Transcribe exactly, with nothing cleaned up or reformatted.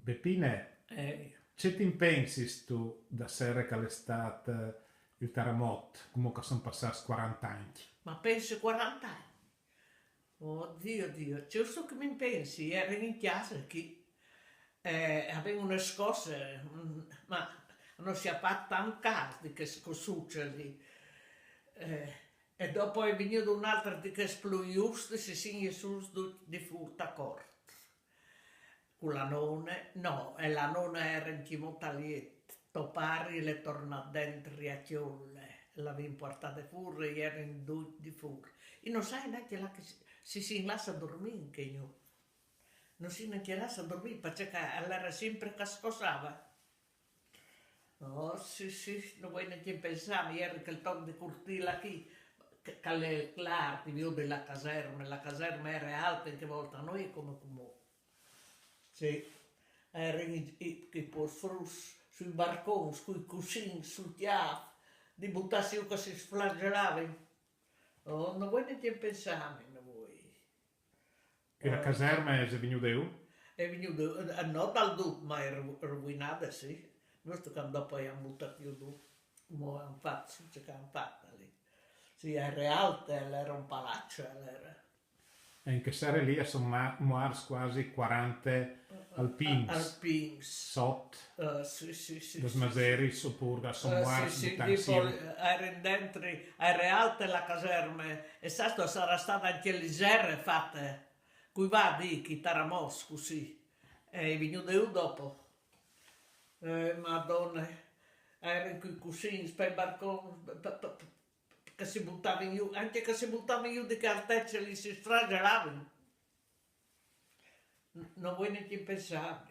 Pepine, Eh, ce ti pensis tu da sere che l'è stat eh, il taramot, come che sono passati quaranta anni? Ma pensi quaranta anni? Oddio, Dio, giusto che mi pensi, ero in chiesa qui, eh, avevo una scossa, mm, ma non si ha fatto tanto caso di che cosa succede. Eh, e dopo è venuto un'altra di che spluiuste, si signe su di furta corta. Con la nonna, no, e la nonna era in Cimotaliet, to pari l'è tornato dentro a Chiolle, l'avevano portato fuori, erano due di fuori. Io non sai neanche là che si, si, si lascia dormire in che io. Non si neanche lascia dormire, perché era sempre che scosava. Oh, sì, sì, non vuoi neanche pensare, ieri che il tom di cortile qui, che, che l'è claro, ti vedo la caserma, la caserma era alta in che volta noi come come. Sì, era i, i, i pos fruts sui barcons, sui cusins, sul chiaf, di buttarsi giù che si sflagellavano. Oh, non vuoi neanche pensare, non vuoi. E la caserma è venuta giù? È venuto, eh, no dal dut, ma è ru- rovinato, sì. Noi sto quando poi hanno buttato giù dut, come hanno fatto, ciò che hanno fatto lì. Sì, era alta, era un palazzo, era. E in che sere lì sono ma- morti quasi quaranta alpins. Alpins. Sot, Eh, sì, sì, sì. das Sì, maseris, oppure sono Eh, morti sì, sì, buttanti tipo, giù. eh, era in dentro, era alta la caserma e sasto sarà stata anche le serre fatte. Qui va di chi taramos così. E è venuto io dopo. Eh, Madonna, era qui così, in spai barcon, pa- pa- pa- che si buttavano giù, anche che si buttavano giù di che altezza lì si sfragellavano. N- Non vuoi neanche pensare.